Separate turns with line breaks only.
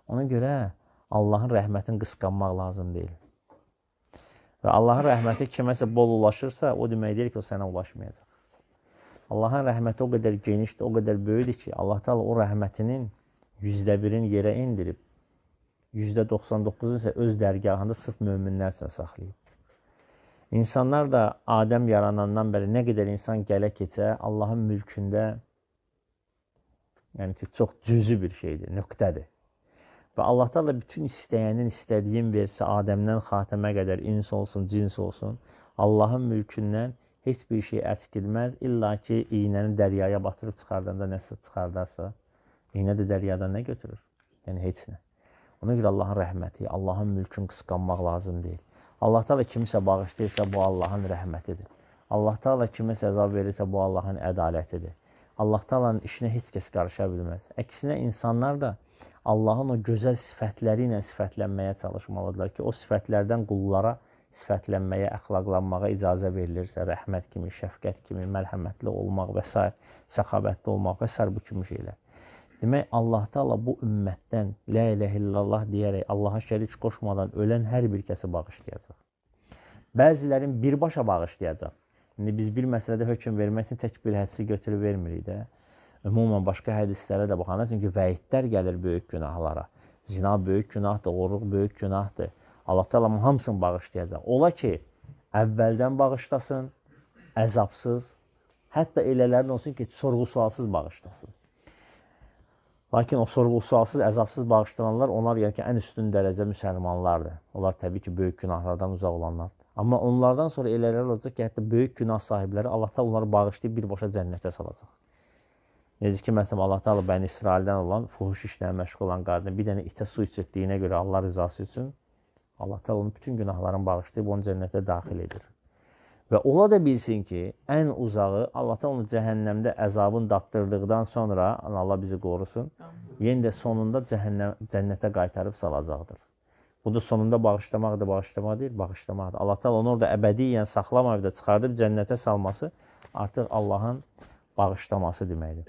Ona görə Allahın rəhmətini qısqanmaq lazım deyil. Və Allahın rəhməti kiməsə bol ulaşırsa, o demək deyil ki, o sənə ulaşmayacaq. Allahın rəhməti o qədər genişdir, o qədər böyükdür ki, Allah Teala o rəhmətinin 1%-ini yerə endirib, 99%-unu isə öz dərgahında sırf möminlər üçün saxlayıb. İnsanlar da Adəm yaranandan bəri nə qədər insan gələ keçə, Allahın mülkündə, yəni ki, çox cüzi bir şeydir, nöqtədir. Və Allah Teala bütün istəyənin istədiyin versə, Adəmdən xatəmə qədər ins olsun, cins olsun, Allahın mülkündən heç bir şey əskilməz, illa ki, iynəni dəryaya batırıb çıxardanda nəsə çıxardarsa, iynə də dəryadan nə götürür? Yəni, heç nə. Ona görə Allahın rəhməti, Allahın mülkünü qısqanmaq lazım deyil. Allah Teala kimisə bağışlayırsa, bu Allahın rəhmətidir. Allah Teala kimisə əzab verirsə, bu Allahın ədalətidir. Allah Teala'nın işinə heç kəs qarışa bilməz. Əksinə, insanlar da Allahın o gözəl sifətləri ilə sifətlənməyə çalışmalıdırlar ki, o sifətlərdən qullara sifətlənməyə, əxlaqlanmağa icazə verilirsə, rəhmət kimi, şəfqət kimi, mərhəmətli olmaq və s., səxavətli olmaq və s. bu kimi şeylər. Demək, Allah Teala bu ümmətdən la iləhə illallah deyərək Allaha şərik qoşmadan ölən hər bir kəsi bağışlayacaq. Bəzilərin birbaşa bağışlayacaq. İndi biz bir məsələdə hökm vermək üçün tək bir hədisi götürüb vermirik də. Ümumən başqa hədislərə də baxanda, çünki vəidlər gəlir böyük günahlara. Zina böyük günahdır, oğurluq böyük günahdır. Allah Teala hamısını bağışlayacaq. Ola ki, əvvəldən bağışlasın, əzabsız, hətta elələrin olsun ki, sorğu-sualsız bağışlasın. Lakin o sorğu-sualsız, əzabsız bağışlananlar, onlar yəni ki, ən üstün dərəcə müsəlmanlardır. Onlar təbii ki, böyük günahlardan uzaq olanlardır. Amma onlardan sonra elələr olacaq ki, hətta böyük günah sahibləri Allah Teala onları bağışlayıb birbaşa cənnətə salacaq. Necə ki, məsələn, Allah Teala Bəni İsraildən olan fuhuş işlərə məşğul olan qadını bir dənə itə su içirtdiyinə görə Allah rızası üçün Allah Teala onun bütün günahlarını bağışlayıb onu cənnətə daxil edir. Və ola da bilsin ki, ən uzağı Allah Teala onu cəhənnəmdə əzabını datdırdıqdan sonra, Allah bizi qorusun, yenə də sonunda cənnətə qaytarıb salacaqdır. Bu da sonunda bağışlamaqdır, bağışlamaq deyil, bağışlamaqdır. Allah Teala onu orada əbədiyyən saxlamayıb da çıxardıb cənnətə salması artıq Allahın bağışlaması deməkdir.